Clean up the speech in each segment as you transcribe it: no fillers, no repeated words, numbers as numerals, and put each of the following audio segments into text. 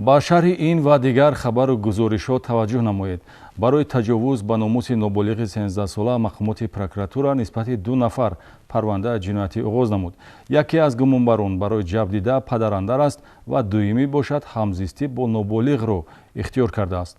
Ба шарҳи ин ва дигар хабару гузоришҳо таваҷҷӯҳ намоед. Барои таҷовуз ба номуси ноболиғи 13сола мақомоти прокуратура нисбати ду нафар парвандаи ҷиноятӣ оғоз намуд. Яке аз гумонбарон барои ҷабрдида падарандар аст ва дуюмӣ бошад, ҳамзистӣ бо ноболиғро ихтиёр кардааст.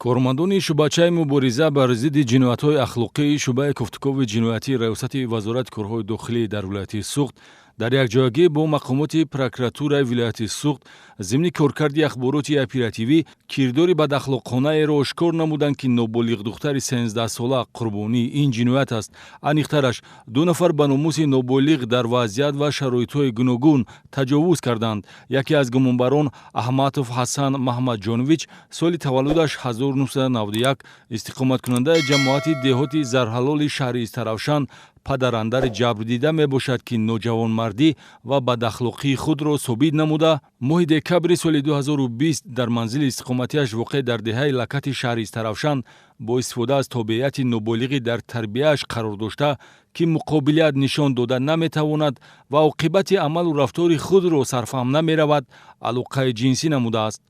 Кормандони шӯъбачаи мубориза бар зидди ҷиноятҳои ахлоқии шӯъбаи кофтукови ҷиноятии Раёсати Вазорати корҳои дохилӣ дар вилояти Суғд дар якҷоягӣ бо мақомоти прокуратураи вилояти Суғд зимни коркарди ахбороти оперативӣ кирдори бадахлоқонаеро ошкор намуданд, ки ноболиғдухтари 13сола қурбонии ин ҷиноят аст. Аниқтараш, ду нафар ба номуси ноболиғ дар вазъият ва шароитҳои гуногун таҷовуз карданд. Яке аз гумонбарон Аҳматов Ҳасан Маҳмадҷонович, соли таваллудаш 1991, истиқоматкунандаи ҷамоати деҳоти Зарҳалоли шаҳри Истаравшан, падарандари ҷабрдида мебошад, ки ноҷавонмардӣ ва бадахлоқии худро собит намуда, моҳи декабри соли 2020 дар манзили истиқоматиаш, воқеъ дар деҳаи Лакати шаҳри Истаравшан, бо истифода аз тобеияти ноболиғӣ дар тарбияаш қарор дошта, ки муқобилият нишон дода наметавонад ва оқибати амалу рафтори худро сарфаҳм намеравад, алоқаи ҷинсӣ намудааст.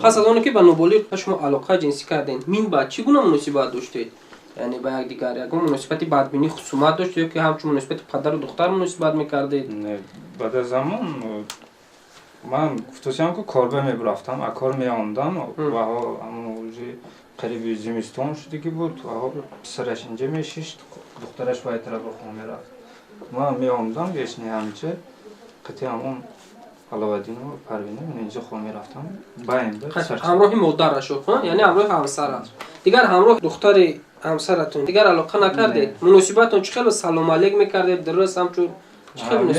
Пас аз оне ки ба ноболиғ шумо алоқаи ҷинсӣ кардем, мин баъд чӣ гуна муносибат доштед? Яъне ба якдигар ягон муносибати бадбинӣ, хусумат дошт ё ки ҳамчун муносибати падару духтар муносибат мекардед? Баъд аз замон ман гуфтосиям, ки корба мебурафтам, а кор меомдам ва ҳамози қариби зимистон шудагӣ буд. Писараш инҷа мешишт, духтараш вай тарафа хона мерафт. Ман меомдам весни ҳамча қити ҳамон Аловаддинова Парвина инҷа хона мерафтам. Ҳамроҳи модарашо, яъне ҳамроҳи ҳамсараш, дигар ҳамроҳ духтари ҳамсаратон дигар алоқа накардед? Муносибатон чӣ хело? Салому алейк мекардед, дуруст, ҳамчун?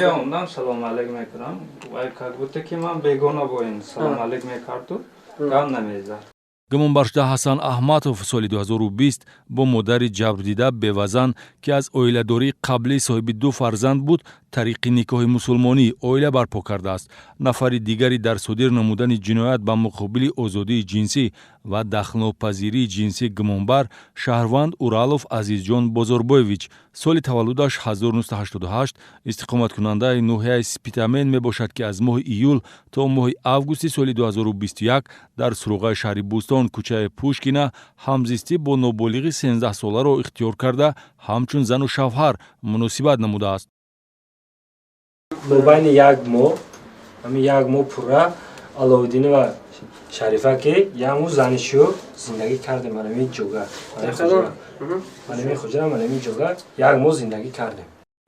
Меомдам, салому алейк мекунам. Вай как будто ки ман бегона бо ин салому алейк мекарду, гап намезад. Гумонбаршуда Ҳасан Аҳматов соли 2020 бо модари ҷабрдида, бевазан, ки аз оиладории қаблӣ соҳиби ду фарзанд буд, тариқи никоҳи мусулмонӣ оила барпо кардааст. Нафари дигари дар содир намудани ҷиноят ба муқобили озодии ҷинсӣ ва дахлнопазирии ҷинсӣ гумонбар шаҳрванд Уралов Азизҷон Бозорбоевич, соли таваллудаш 1988, истиқоматкунандаи ноҳияи Спитамен мебошад, ки аз моҳи июл то моҳи августи соли 2021 дар суроғаи шаҳри Бӯстон, кӯчаи Пушкина ҳамзистӣ бо ноболиғи 13соларо ихтиёр карда, ҳамчун зану шавҳар муносибат намудааст. Мобайни як моҳ, ҳамин як моҳ пурра Аловуддинова Шарифа, ки яму занишу зиндагӣ кардем. Манами ҷога, манами хуҷра, манами ҷога як моҳ зиндагӣ кардем.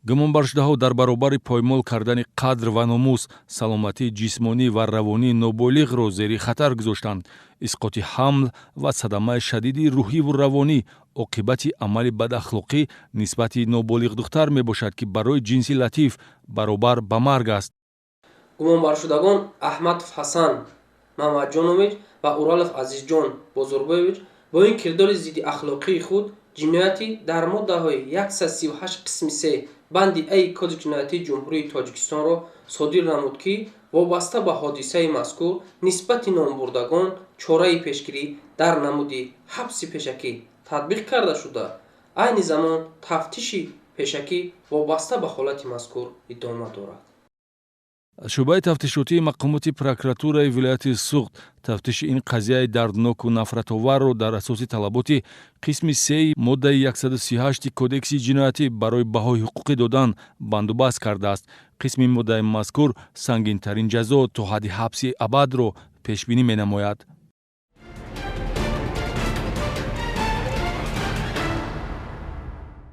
Гумонбаршудаҳо дар баробари поймол кардани қадр ва номус, саломатии ҷисмонӣ ва равонии ноболиғро зери хатар гузоштанд. Исқоти ҳамл ва садамаи шадиди рӯҳиву равонӣ оқибати амали бадахлоқӣ нисбати ноболиғдухтар мебошад, ки барои ҷинси латиф баробар ба марг аст. Гумонбаршудагон Аҳмадов Ҳасан Мамаҷонович ва Уралов Азизҷон Бозорбоевич бо ин кирдори зидди ахлоқии худ ҷинояти дар моддаҳои 138 қисми 3 банди а Кодекси ҷиноятии Ҷумҳурии Тоҷикистонро содир намуд, ки вобаста ба ҳодисаи мазкур нисбати номбурдагон чораи пешгирӣ дар намуди ҳабси пешакӣ татбиқ карда шуда, айни замон тафтиши пешакӣ вобаста ба ҳолати мазкур идома дорад. Шӯъбаи тафтишотии мақомоти прокуратураи вилояти Суғд тафтиши ин қазияи дардноку нафратоварро дар асоси талаботи қисми сеи моддаи 138 Кодекси ҷиноятӣ барои баҳои ҳуқуқӣ додан бандубаст кардааст. Қисми моддаи мазкур сангинтарин ҷазо то ҳадди ҳабси абадро пешбинӣ менамояд.